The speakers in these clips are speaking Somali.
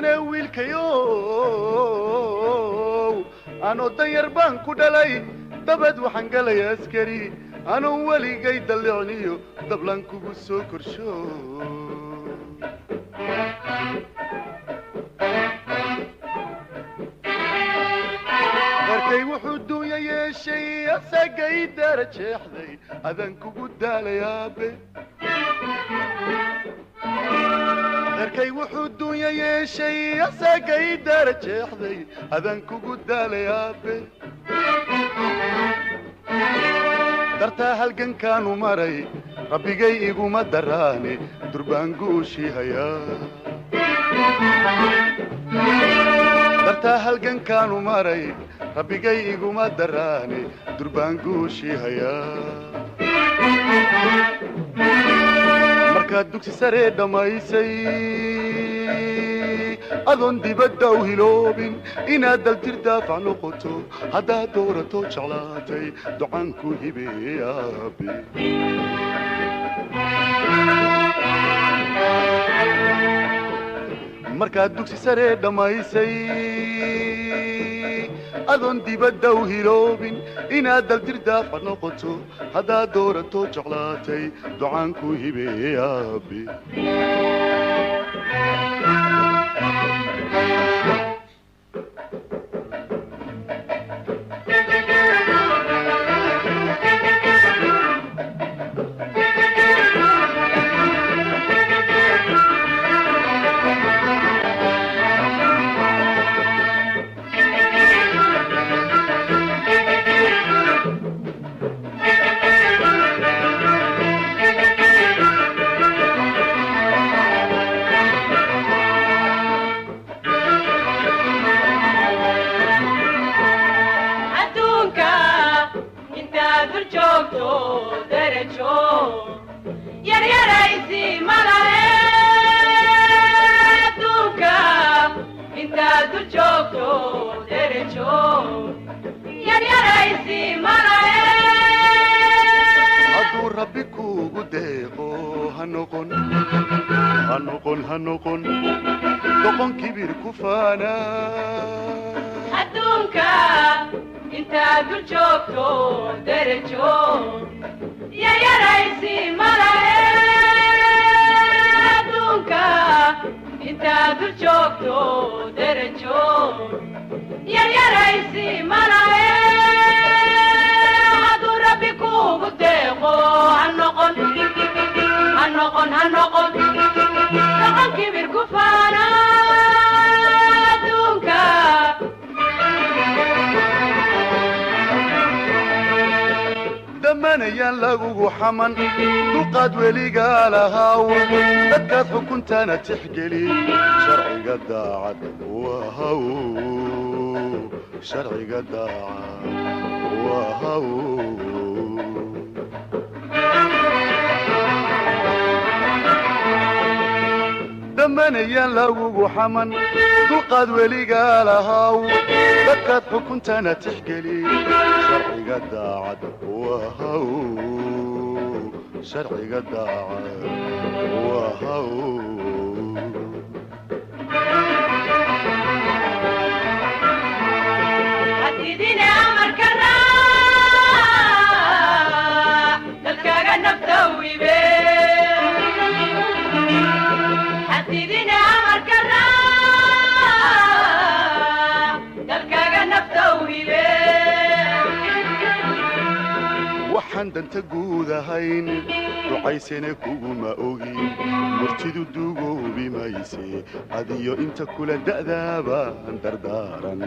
Doorsane wiilkayow, anoo danyar baan ku dhalay, dabad waxaan galay askari, anoon weligay dallicniyo dablan kugu soo korsho. Darkay wuxuu duunya yeeshay asagay dara jeexday, adaan kugu daalay aabe. Darkay wuxuu duunya yeeshay asagay dara jeexday, adaan kugu daalay aabe. Dartaa halgankaanu maray rabbigay iguma daraane, durbaan guushii hayaa. Dartaa halgankaanu maray rabbigay iguma daraane, durbaan guushii hayaa. Markaad dugsi saree dhammaysay adoon dibadda u hiloobin, inaad daljir daafac noqoto haddaad doorato jeclaatay, ducaan ku hibeeyaabe. Markaad dugsi saree dhammaysay adoon dibadda u hiloobin, inaad daljir daafac noqoto haddaad doorato jeclaatay, ducaan ku hibeeyaabe. Adduunka intaad dul joogto derajo yaryaraysi malahe. Adduunka intaad dul joogto derajo yaryaraysi malahe. Hadduu rabbi kuugu deeqo ha noqon, ha noqon, ha noqon doqon kibir ku faana. Adduunka intaad dul joogto derajo yaryaraysi malahe. Adduunka intaad dul joogto derajo yaryaraysi malahe. Hadduu rabbi kuugu deeqo ha noqon, ha noqon, ha noqon doqon kibir ku faana. Adduunka Dhammaanayaan lagugu xaman, dulqaad weligaa lahaaw, dadkaad xukuntaana tixgeli, sharciga daacad wahaw, sharciga daacad wahaw. Dhammaanayaan lagugu xaman, dulqaad weligaa lahaaw, dadkaad xukuntana tixgeli, sharciga daacad wahaw, sharciga daacad wahaw. Hadidine amarka raac, dalkaaga nafta wibe. Hadidine amarka raac, dalkaaga nafta wibe. Waxaan danta guud ahayn ducaysana kuguma ogin, murtidu dugoobi mayse, adiyo inta kula da'daabaan dardaaran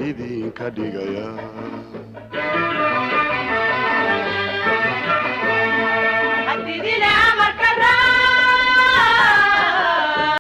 idinka dhigaya.